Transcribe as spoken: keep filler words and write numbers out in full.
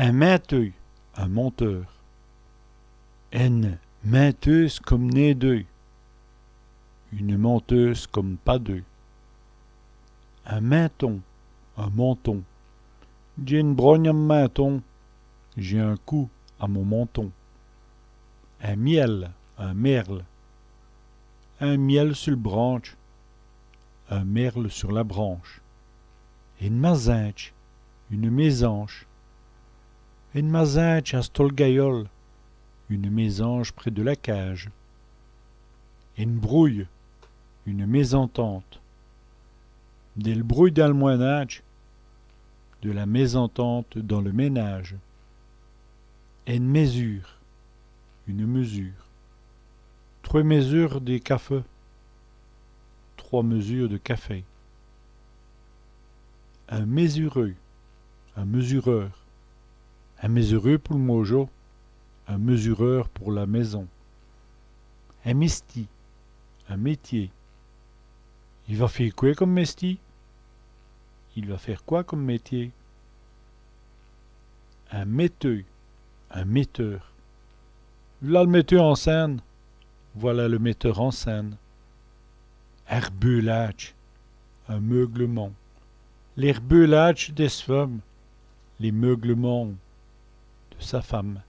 In minteû, un menteur. Ène minteûse come nén deûs. Une menteuse comme pas deux. In minton, un menton. Dj'é ène brogne a m' minton. J'ai un coup à mon menton. In mièle, un merle. In mièle su l' brantche. Un merle sur la branche. Ène mazintche, une mésange. Ène mazintche asto l' gayole. Une mésange près de la cage. Ène brouye, une mésentente. Dèl brouye dins l' mwin.nadje. De la mésentente dans le ménage. Ène mèsure, une mesure. Trwès mèsures dè cafè. Trois mesures de café. In mèsureû, un mesureur. In mèsureû pou l' môjo, un mesureur pour la maison. In mèstî, un métier. I va fé qwè come mèstî ? Il va faire quoi comme métier ? In mèteû, un metteur. V'là l' mèteû en scène. Voilà le metteur en scène. In r'beûlâdje, un meuglement. Lès r'beûlâdjes dè s' feume, les meuglements de sa femme.